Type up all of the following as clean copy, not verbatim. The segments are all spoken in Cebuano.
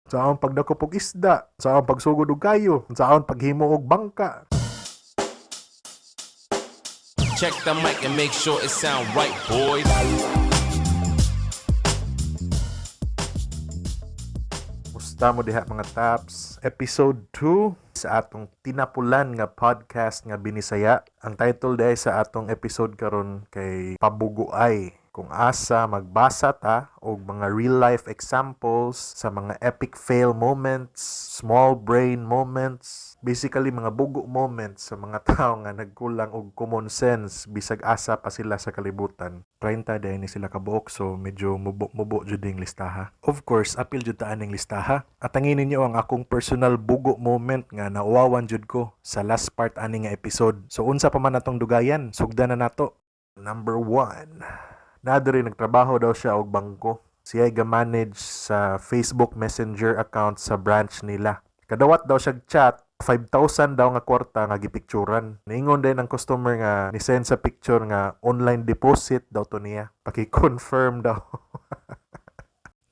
Unsaon pagdakop og isda, unsaon pagsugod og kayo, unsaon paghimo og bangka. Check the mic and make sure it sound right, boys. Musta mo diha, mga taps? Episode 2 sa atong tinapulan nga podcast nga Binisaya. Ang title diay sa atong episode karon kay Pabugoay, kung asa magbasa ta og mga real life examples sa mga epic fail moments, small brain moments, basically mga bugo moments sa mga tao nga nagkulang og common sense bisag asa pa sila sa kalibutan. 30 diay ni sila kabuok, so medyo mubo-mubo jud ning listaha. Of course, apil jud ta aning listaha. Atangin ninyo ang akong personal bugo moment nga nauwawan jud ko sa last part ani nga episode. So unsa pa man atong dugayan, sugdan na nato. Number 1. Naa diri, nagtrabaho daw siya og bangko. Siya ga-manage sa Facebook Messenger account sa branch nila. Kadawat daw siya chat, 5,000 daw nga kwarta nga gipicturan. Niingon din ang customer nga ni-send sa picture nga online deposit daw to niya. Paki-confirm daw.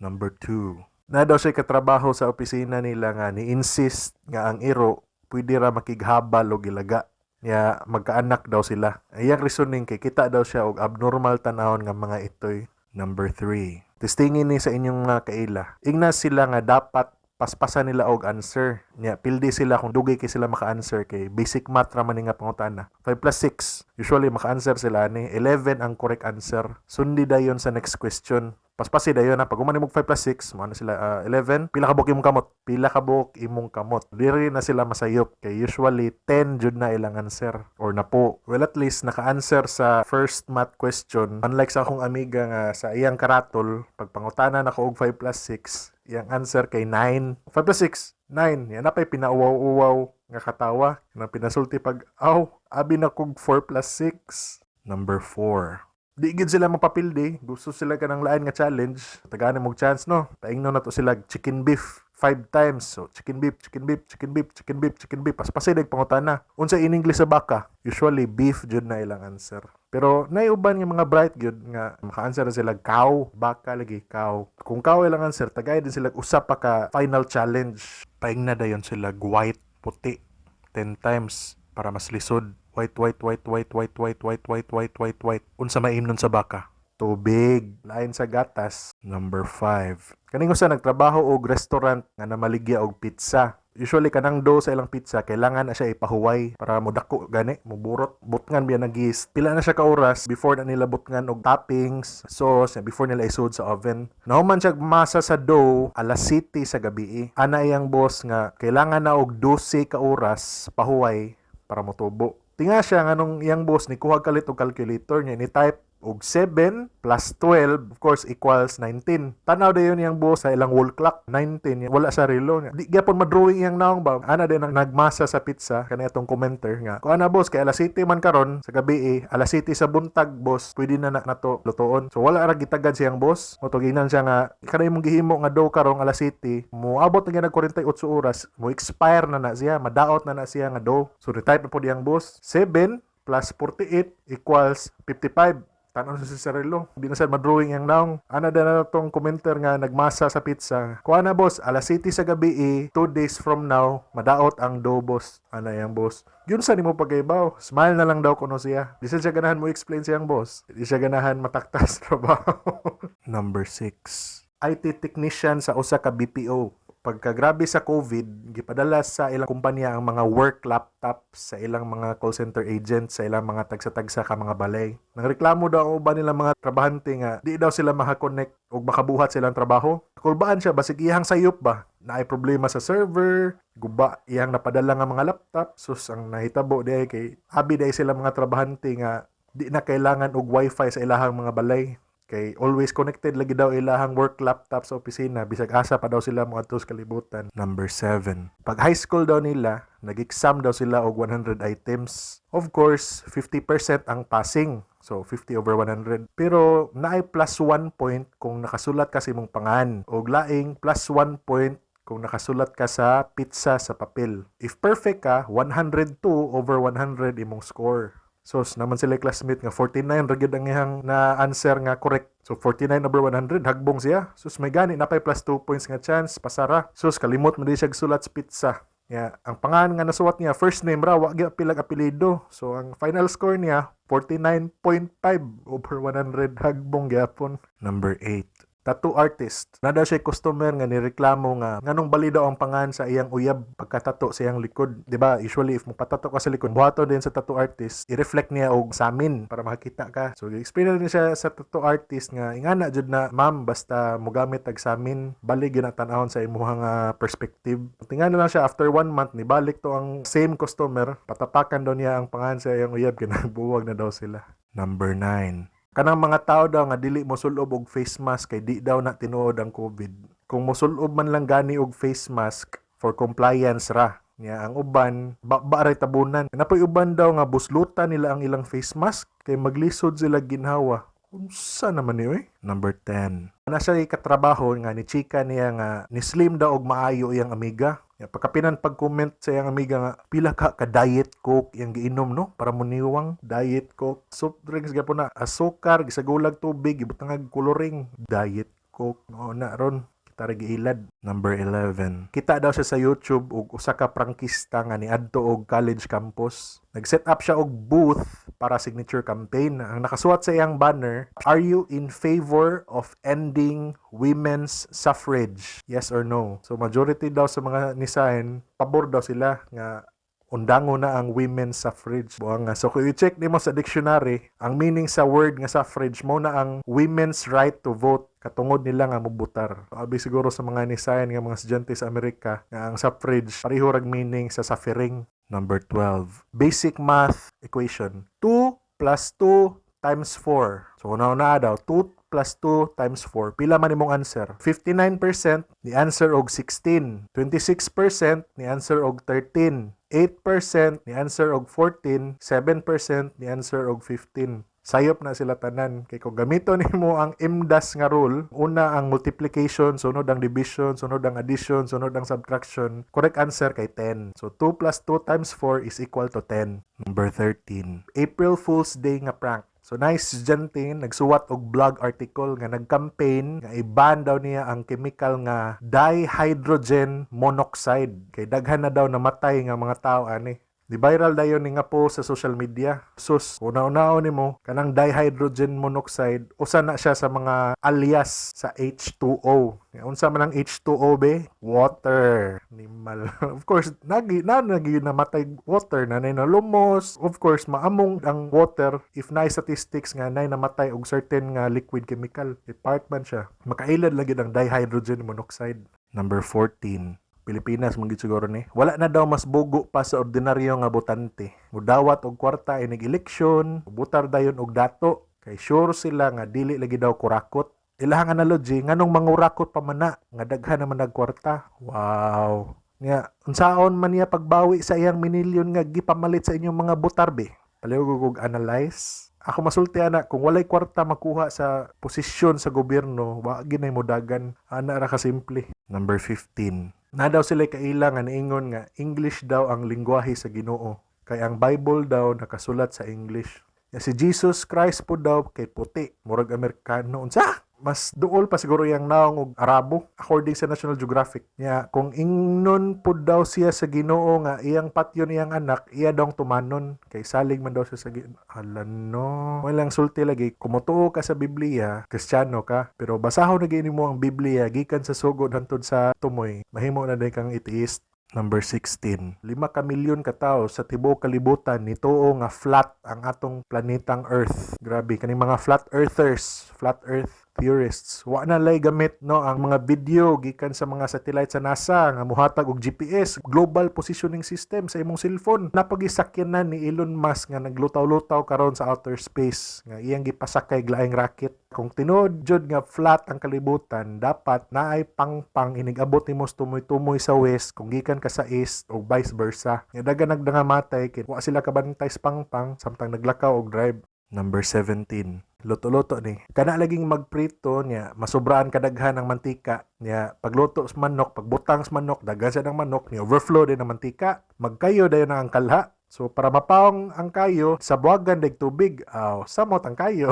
Number 2. Naa daw siya katrabaho sa opisina nila nga ni-insist nga ang iro pwede ra makighabal o gilaga. Nya magkaanak daw sila. Iyang reasoning kay kita daw siya og abnormal tanawon nga mga itoy. Number 3. Testingin ni sa inyong mga kaila. Ingna sila nga dapat paspasan nila og answer. Nya pildi sila kung dugay kay sila maka-answer kay basic math ra man ni nga pangutana. 5 plus 6. Usually maka-answer sila ni 11 ang correct answer. Sundi dayon sa next question. Paspasi dayon na pag human nimog 5 plus 6, mo na sila 11. Pila ka buok imong kamot? Pila ka buok imong kamot? Diri na sila masayop kay usually 10 jud na ilang answer or napo. Well, at least naka-answer sa first math question. Unlike sa akong amiga nga sa iyang karatol, pag pangutana nako og 5 plus 6, iyang answer kay 9. 5 plus 6, 9. Yan na pa'y pinauwaw-uwaw nga katawa. Na pinasulti pag, aw, abi na kog 4 plus 6. Number 4. Di gid sila mapapildi. Gusto sila kanang lain nga challenge. Tagaan mo chance, no? Paingno na to sila chicken beef five times. So, chicken beef, chicken beef, chicken beef, chicken beef, chicken beef. Paspasi dag pangutana. Unsa in English sa baka? Usually, beef jud na ilang answer. Pero naiuban nga mga bright gyud nga maka-answer na sila cow, baka lagi cow. Kung cow ilang answer, tagay din sila usa pa ka final challenge. Paingna dayon sila white, puti 10 times para mas lisod. White, white, white, white, white, white, white, white, white, white, white. Unsa may imnon sa baka? Tubig. Lain sa gatas. Number 5. Kaning usa nagtrabaho og restaurant nga namaligya og pizza. Usually kanang dough sa ilang pizza kailangan na siya ipahuway para modako gani, moburot, butngan biya ng yeast. Pila na siya ka oras before na nila butngan og toppings, sauce, before nila isud sa oven. Nahuman siya masa sa dough alas 7 sa gabi. Ana iyang boss nga kailangan na og 12 ka oras pahuway para motubo. Tinga siya nga nung iyang boss ni kuha kalit og calculator niya, ni type og 7 plus 12, of course, equals 19. Tanaw dayon iyang boss sa ilang wall clock, 19, wala sa relo niya. Di gyapon madrawing iyang naong ba. Ana din ang nagmasa sa pizza kani atong commenter nga. Kung ana boss kay alas 7 man karon sa gabi eh, alas 7 sa buntag boss, pwede na na nato lutoon. So wala ra gitagad siyang boss. Mo giingnan siya nga kanay imong gihimo nga dough karong alas 7, moabot na gyud 48 oras, mo expire na na siya, madaot na na siya nga dough. So retype na pod iyang boss, 7 plus 48 equals 55. Tanaw sa sa relo. Di na sad madrawing yang naong. Ana na tong commenter nga nagmasa sa pizza. Kuha na boss, alas 7 sa gabi eh, 2 days from now, madaot ang dough boss. Ana yang boss. Yun sa nimo pagkaibaw. Smile na lang daw kuno siya. Di siya ganahan mo explain siyang boss. Di siya ganahan mataktas trabaho. Number 6. IT technician sa usa ka BPO. Pagkagrabe sa COVID, gipadala sa ilang kumpanya ang mga work laptops sa ilang mga call center agents, sa ilang mga tagsa-tagsa ka mga balay. Nangreklamo daw ang uban nilang mga trabahante nga di daw sila makakonect og makabuhat silang trabaho. Kulbaan siya basig iyang sayop ba? Naay problema sa server, guba iyang napadala nga mga laptop. Sus, ang nahitabo diay kay abi diay sila mga trabahante nga di na kailangan og wifi sa ilahang mga balay. Kay always connected lagi daw ilahang work laptop sa opisina bisag asa pa daw sila moadto sa kalibutan. Number 7. Pag high school daw nila, nag-exam daw sila og 100 items. Of course, 50% ang passing. So, 50 over 100. Pero, naay plus 1 point kung nakasulat ka sa imong pangan. Og laing plus 1 point kung nakasulat ka sa pizza sa papel. If perfect ka, 102 over 100 imong score. So, naa man sila classmate nga 49 ra gyud ang iyang na answer nga correct. So 49 over 100, hagbong siya. Sus, may gani napay plus 2 points nga chance, pasara. Sus, kalimot man di siya sulat sa pizza. Ya, ang pangalan nga nasuwat niya, first name ra, wa gyud pilag apelyido. So ang final score niya, 49.5 over 100, hagbong gyapon. Number 8. Tattoo artist. Naa daw siya customer nga nireklamo nga nganong bali daw ang pangan sa iyang uyab pagkatato sa iyang likod. 'Di ba? Usually if mopatato ka sa likod, buhaton din sa tattoo artist, i-reflect niya og samin para makakita ka. So explain na din siya sa tattoo artist nga ingana jud na, ma'am, basta mogamit tag samin, bali gyud na tan-awon sa imuhang perspective. Tingnan na lang siya after one month, nibalik to ang same customer, patapakan daw niya ang pangan sa iyang uyab, kinabuwag na daw sila. Number 9. Kanang mga tao daw nga dili mo sulob og face mask kay di daw na tinuod ang COVID. Kung mosulob man lang gani og face mask, for compliance ra. Nya ang uban, ba ray tabunan. Napoy uban daw nga buslutan nila ang ilang face mask kay maglisod sila ginhawa. Unsa naman ni oy? Number 10. Na siya katrabaho nga ni chika niya nga ni slim daw og maayo iyang amiga. Ya, pagkapinan pag-comment sa iyang amiga nga pila ka ka Diet Coke iyang giinom, no, para muniwang. Diet Coke, soft drinks gyapon na asukar, gisagulag tubig, gibutangag coloring, Diet Coke, no na ron kita ra giilad. Number 11. Kita daw siya sa YouTube og usa ka prangkista nga niadto og college campus. Nag-set up siya og booth para signature campaign. Ang nakasuwat sa iyang banner, "Are you in favor of ending women's suffrage? Yes or no?" So majority daw sa mga ni-sign, pabor daw sila nga undango na ang women's suffrage. Buang nga. So kung i-check nimo sa dictionary, ang meaning sa word nga suffrage mo na ang women's right to vote, katungod nila nga mubutar. So, abi siguro sa mga ni-sign nga mga estudyante sa Amerika nga ang suffrage pareho rag meaning sa suffering. Number 12. Basic math equation. 2 plus 2 times 4. So una-una daw, 2 plus 2 times 4. Pila man imong answer? 59% ni answer og 16. 26% ni answer og 13. 8% ni answer og 14, 7% ni answer og 15. Sayop na sila tanan kay kung gamito nimo ang MDAS nga rule, una ang multiplication, sunod ang division, sunod ang addition, sunod ang subtraction, correct answer kay 10. So 2 plus 2 times 4 is equal to 10. Number 13. April Fool's Day nga prank. So nice estudyante nagsuwat og blog article nga nag-campaign nga i-ban daw niya ang chemical nga dihydrogen monoxide kay daghan na daw namatay nga mga tao ani. Di viral dayon ni nga post sa social media. Sus, una-unaon nimo kanang dihydrogen monoxide, usa na siya sa mga alias sa H2O. Unsa man ang H2O be? Water. Nimal. Of course, nagi na nagi namatay water na nay nalumos. Of course, maamong ang water if naay statistics nga nay namatay og certain nga liquid chemical. Part man siya. Makailad lagi ang dihydrogen monoxide. Number 14. Pilipinas man gid siguro ni. Wala na daw mas bugo pa sa ordinaryo nga botante. Mudawat og kwarta inig eleksyon, butar dayon og dato kay sure sila nga dili lagi daw kurakot. Ilahang analogy, nganong mangurakot pa man na nga daghan naman nagkwarta. Wow. Nya, unsaon man niya pagbawi sa iyang minilyon nga gipamalit sa inyong mga butar be? Palihog og analyze. Ako masulti ana, kung walay kwarta makuha sa posisyon sa gobyerno, wa ginay modagan. Ana ra ka simple. Number 15. Na daw sila kaila nga niingon nga English daw ang lingwahe sa Ginoo. Kay ang Bible daw nakasulat sa English. Ya, si Jesus Christ po daw kay puti, murag Amerikano. Unsa? Mas duol pa siguro yang naong og Arabo according sa National Geographic. Nya kung ingnon pud daw siya sa Ginoo nga iyang patyon iyang anak, iya daw tumanon kay salig man daw siya sa Ginoo. Hala no. Walang sulti lagi, kung motuo ka sa Biblia, Kristiyano ka, pero basahon na gyud nimo ang Biblia gikan sa sugod hantod sa tumoy, mahimo na din kang atheist. Number 16. 5 ka milyon ka tawo sa tibuok kalibutan nituo nga flat ang atong planetang Earth. Grabe kaning mga flat earthers, flat earth theorists. Wa na lay gamit no ang mga video gikan sa mga satellite sa NASA nga muhatag og GPS, global positioning system, sa imong cellphone. Napagisakyanan ni Elon Musk nga naglutaw-lutaw karon sa outer space nga iyang gipasakay laing rocket. Kung tinuod jud nga flat ang kalibutan, dapat naay pangpang inig-abot nimo sa tumoy-tumoy sa west kung gikan ka sa east o vice versa. Nga daghan nagdangamatay kay wa sila kabantay sa pangpang samtang naglakaw og drive. Number 17. Luto-luto ni. Kana laging magprito niya, masobraan kadaghan ng mantika niya. Pagluto sa manok, pagbutang sa manok, daghan siya ng manok, ni overflow din ang mantika. Magkayo dayon ang kalha. So para mapaong ang kayo, sabuagan dag tubig. Aw, samot ang kayo.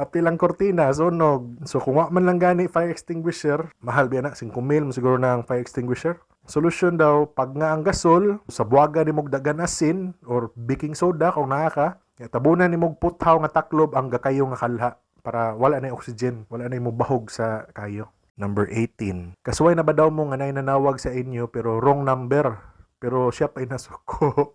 Apil ang kortina, sunog. So kung wa man lang gani fire extinguisher, mahal biya na, 5 mil mo siguro na ang fire extinguisher. Solusyon daw, pag nga ang gasol, sabuagan nimog dagan asin or baking soda kung naa ka, tabunan nimog puthaw nga taklob ang gakayo nga kalha para wala na oxygen, wala na bahog sa kayo. Number 18. Kasuway na ba daw mo nga naay nanawag sa inyo pero wrong number? Pero siya pa inasuko.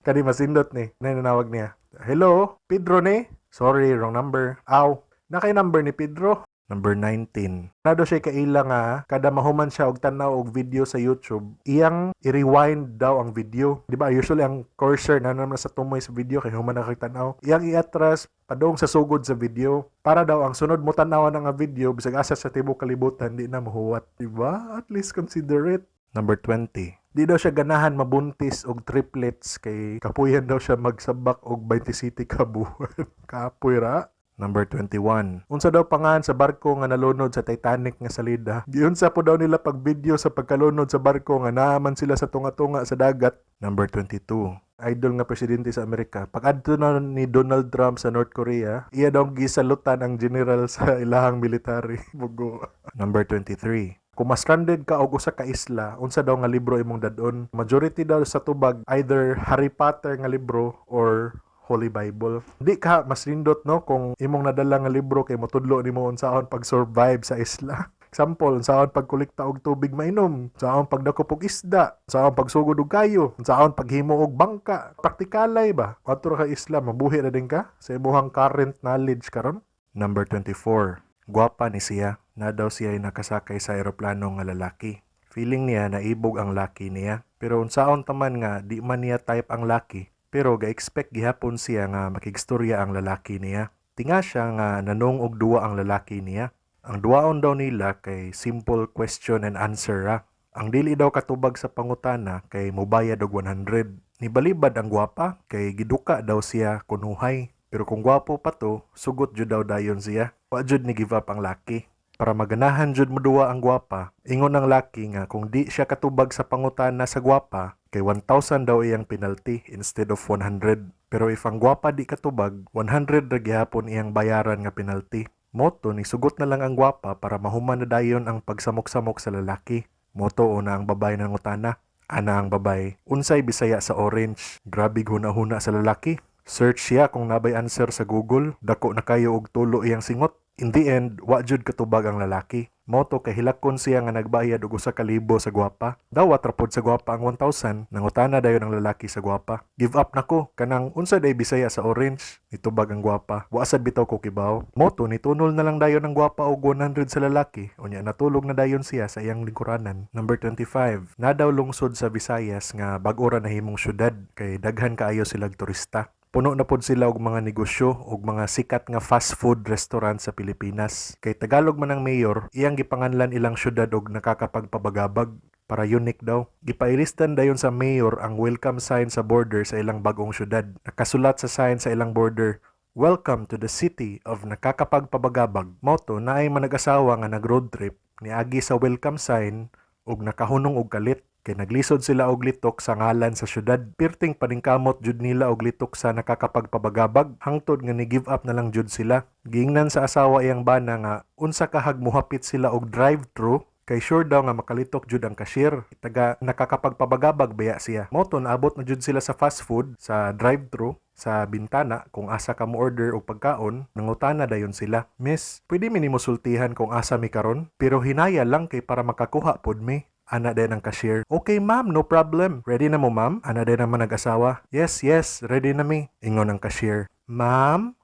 Kani masindot ni. Naay nanawag niya. "Hello, Pedro ni?" "Sorry, wrong number." "Aw, naa kay number ni Pedro?" Number 19. Naa daw siya kaila nga kada mahuman siya og tan-aw og video sa YouTube, iyang i-rewind daw ang video. Di ba? Usually ang cursor na naman sa tumoy sa video kay human na kay tan-aw. Iyang iatras padung sa sugod sa video para daw ang sunod mo tan-awan nga video bisag asa sa tibuok kalibutan di na mahuwat. Di ba? At least consider it. Number 20. Di daw siya ganahan mabuntis og triplets kay kapuyan daw siya magsabak og 27 ka buwan. Kapoy ra. Number 21. Unsa daw pangalan sa barko nga nalunod sa Titanic nga salida? Giunsa po daw nila pag video sa pagkalunod sa barko nga naaman sila sa tunga-tunga sa dagat. Number 22. Idol nga presidente sa Amerika. Pag adto na ni Donald Trump sa North Korea, iya daw gisalutan ang general sa ilahang military. Bugo. Number 23. Kung ma-stranded ka og usa ka isla, unsa daw nga libro imong dad-on? Majority daw sa tubag, either Harry Potter nga libro or Holy Bible. Di ka mas nindot, no, kung imong nadala nga libro kay motudlo nimo unsaon pag-survive sa isla. Example, unsaon pagkolekta og tubig mainom, unsaon pagdakop og isda, unsaon pagsugod og kayo, unsaon paghimo og bangka. Praktikalay ba? Adto ra ka isla, mabuhi na din ka sa imong current knowledge karon. Number 24. Gwapa ni siya. Na daw siya ay nakasakay sa eroplano nga lalaki. Feeling niya naibog ang laki niya. Pero unsaon taman nga di man niya type ang laki. Pero ga-expect gihapon siya nga makigstorya ang lalaki niya. Tinga siya nga nanong og duwa ang lalaki niya. Ang duwaon daw nila kay simple question and answer ra. Ang dili daw katubag sa pangutana kay mobayad og 100. Nibalibad ang gwapa kay giduka daw siya kunuhay. Pero kung gwapo pa to, sugot jud daw dayon siya. Wa jud ni give up ang laki. Para maganahan jud moduwa ang gwapa, ingon ang laki nga kung di siya katubag sa pangutana sa gwapa, kay 1,000 daw iyang penalty instead of 100. Pero if ang gwapa di katubag, 100 ra gihapon iyang bayaran nga penalty. Moto ni sugot na lang ang gwapa para mahuman na dayon ang pagsamok-samok sa lalaki. Moto una ang babae nangutana. Ana ang babae, "Unsay Bisaya sa orange?" Grabe huna-huna sa lalaki. Search siya kung naa bay answer sa Google. Dako na kayo og tulo iyang singot. In the end, wa jud katubag ang lalaki. Moto kay hilakon siya nga nagbayad og 1,000 sa gwapa. Dawat ra pod sa gwapa ang 1,000. Nangutana dayon ang lalaki sa gwapa. "Give up na ko. Kanang unsa day Bisaya sa orange?" Nitubag ang gwapa, "Wa sad bitaw ko kibaw." Moto nitunol na lang dayon ang gwapa og 100 sa lalaki. Unya natulog na dayon siya sa iyang lingkuranan. Number 25. Na daw lungsod sa Visayas nga bag-o ra nahimong syudad kay daghan kaayo silag turista. Puno na pod sila og mga negosyo og mga sikat nga fast food restaurant sa Pilipinas. Kay Tagalog man ang mayor, iyang gipanganlan ilang syudad og Nakakapagpabagabag para unique daw. Gipailistan dayon sa mayor ang welcome sign sa border sa ilang bagong syudad. Nakasulat sa sign sa ilang border, "Welcome to the city of Nakakapagpabagabag." Moto naay manag-asawa nga nag road trip niagi sa welcome sign ug nakahunong og kalit kay naglisod sila og litok sa ngalan sa syudad. Pirting paningkamot jud nila og litok sa Nakakapagpabagabag hangtod nga ni give up na lang jud sila. Giingnan sa asawa iyang bana nga unsa kahag muhapit sila og drive-thru kay sure daw nga makalitok jud ang cashier. Taga Nakakapagpabagabag baya siya. Moto naabot na jud sila sa fast food sa drive-thru. Sa bintana kung asa ka mo order og pagkaon, nangutana dayon sila. "Miss, pwede mi nimo sultihan kung asa mi karon? Pero hinaya lang kay para makakuha pod mi," ana din ang cashier. "Okay ma'am, no problem. Ready na mo, ma'am?" ana din ang manag-asawa. Yes, ready na mi," ingon ang cashier. "Ma'am,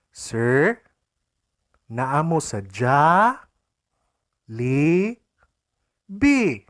sir, naa mo sa Ja, Li, Bi.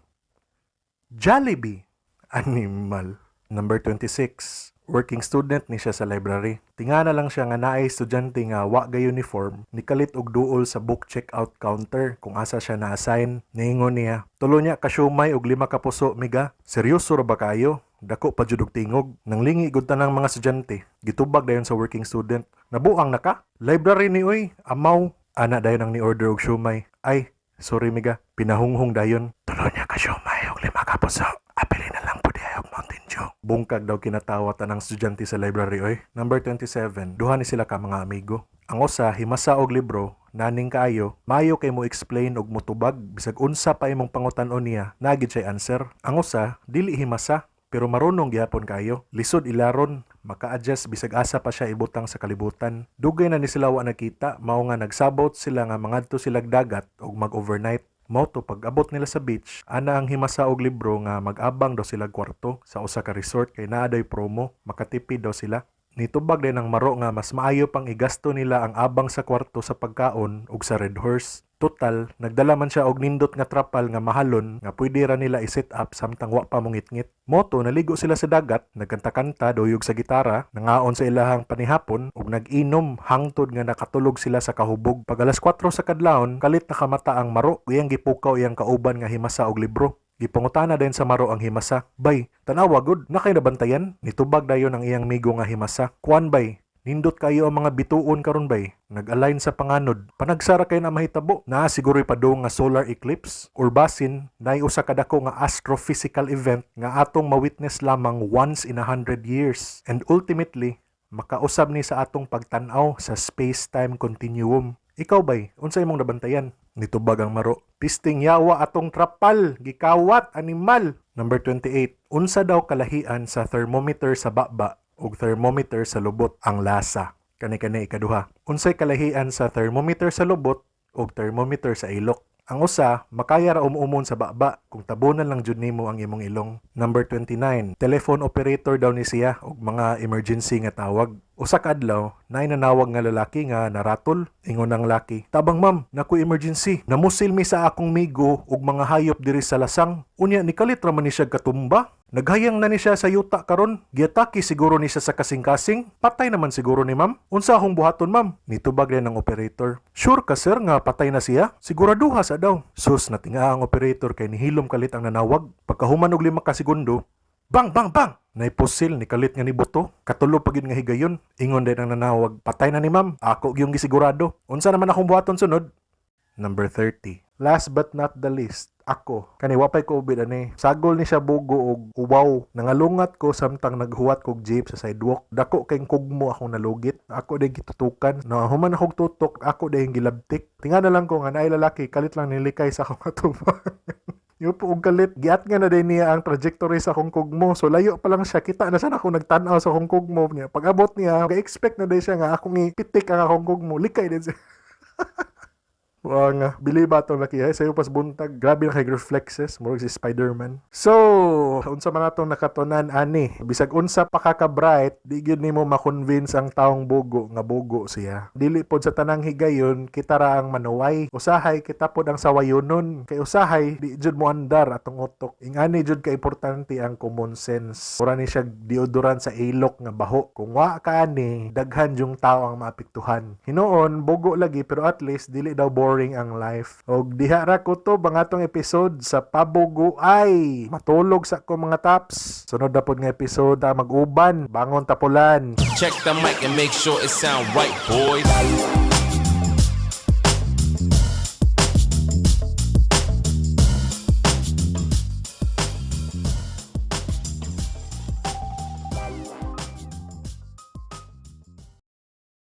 Jollibee." Animal. Number 26. Working student ni siya sa library. Tinga na lang siya nga naay estudyante nga wa ga uniform, nikalit og duol sa book checkout counter kung asa siya na-assign. Niingon niya, "Tulo niya ka siomay og lima ka puso, miga." "Seryoso ra ba kayo? Dako pa jud og tingog." Nanglingi gud tanang mga estudyante. Gitubag dayon sa working student. "Nabuang na ka? Library ni oy, amaw," ana dayon ang ni-order og siomay. "Ay, sorry miga." Pinahunghong dayon. "Tulo niya ka siomay og lima ka puso. Apili na lang po diay og Mountain Dew." Bungkag daw kinatawa tanang estudyante sa library oy. Number 27. Duha ni sila ka mga amigo. Ang usa himasa og libro, naning kaayo, maayo kay mo explain og motubag bisag unsa pa imong pangutan-on niya, naa gyud siya answer. Ang usa dili himasa pero marunong gihapon kayo. Lisod ilaron, maka-adjust bisag asa pa siya ibutang sa kalibutan. Dugay na ni sila wa nakita, mao nga nagsabot sila nga mangadto silag dagat og mag-overnight. Mao to pag-abot nila sa beach, ana ang himasa og libro nga mag-abang daw sila kwarto sa usa ka resort kay naa daw promo, makatipid daw sila. Nitubag din ang maro nga mas maayo pang igasto nila ang abang sa kwarto sa pagkaon ug sa Red Horse. Total, nagdala man siya og nindot nga trapal nga mahalon nga pwede ra nila i-set up samtang wa pa mongitngit. Mao to naligo sila sa dagat, nagkanta-kanta, duyog sa gitara, nangaon sa ilahang panihapon ug nag-inom hangtod nga nakatulog sila sa kahubog. Pag alas 4 sa kadlawon, kalit nakamata ang maro, iyang gipukaw iyang kauban nga himasa og libro. Gipangutana din sa maro ang himasa. "Bay, tanawa gud, naa kay nabantayan?" Nitubag dayon ang iyang migo nga himasa. "Kuan bay, nindot kayo ang mga bituon karon bay. Nag-align sa panganod. Panagsara kay na mahitabo. Naa siguro'y padung nga solar eclipse or basin naay usa ka dako nga astrophysical event nga atong ma-witness lamang once in 100 years. And ultimately, makausab ni sa atong pagtan-aw sa space-time continuum. Ikaw bay, unsa imong nabantayan?" Nitubag ang maro. "Pisting yawa atong trapal, gikawat animal." Number 28. Unsa daw kalahian sa thermometer sa baba ug thermometer sa lubot? Ang lasa. Kani-kani ikaduha. Unsay kalahian sa thermometer sa lubot ug thermometer sa ilok? Ang usa, makaya ra umumon sa baba kung tabunan lang jud nimo ang imong ilong. Number 29. Telephone operator daw ni siya og mga emergency nga tawag. Usa ka adlaw, naay nanawag nga lalaki nga naratol. Ingon ang laki, "Tabang ma'am, naa koy emergency. Namusil mi sa akong migo og mga hayop diri sa lasang. Unya nikalit ra man ni siya katumba. Naghayang na ni siya sa yuta karon. Giatake siguro ni siya sa kasing-kasing. Patay naman siguro ni ma'am. Unsa akong buhaton, ma'am?" Nitubag din ang operator. "Sure ka sir nga patay na siya? Siguraduha sa daw." Sus, natinga ang operator kay nihilom kalit ang nanawag. Pagkahuman og 5 ka segundo, bang bang bang! Naipusil ni kalit nga ni buto. Katulo pa gyud nga higayon. Ingon din ang nanawag, "Patay na ni ma'am. Ako gyung gisigurado. Unsa naman akong buhaton sunod?" Number 30. Last but not the least, ako. Kani wa pay COVID ani. Sagol ni siya bugo og uwaw. Nangalungat ko samtang naghuwat kog jeep sa sidewalk. Dako kay kugmo akong nalugit. Ako day gitutukan. Na human akong tutok, ako day gilabtik. Tinga na lang ko nga naay lalaki kalit lang nilikay sa akong atubang. Yung po og kalit, giat nga na din niya ang trajectory sa akong kugmo. So layo pa lang siya, kita na sana akong nagtan-aw sa akong kugmo niya. Pag abot niya, ga-expect na din siya nga akong ipitik ang akong kugmo. Likay din siya. Wa nga, biliba atong laki ay sayo pas buntag. Grabe na kay reflexes, murag si Spider-Man. So, unsa man atong nakatunan ani? Bisag unsa pa ka ka-bright, di gyud nimo ma-convince ang taong bugo nga bugo siya. Dili pod sa tanang higayon kita ra ang manuway. Usahay kita pod ang sawayonon. Kay usahay di jud mo andar atong utok. Ingani jud ka importante ang common sense. Mura ni siya deodorant sa ilok nga baho. Kung wa ka ani, daghan yung tao ang maapektuhan. Hinuon bugo lagi pero at least dili daw boring ang life. Og diha ra ko to ang atong episode sa pabugo ay matulog sa ko mga taps. Sunod na pod nga episode ta mag-uban, bangon tapulan. Check the mic and make sure it sound right, boys.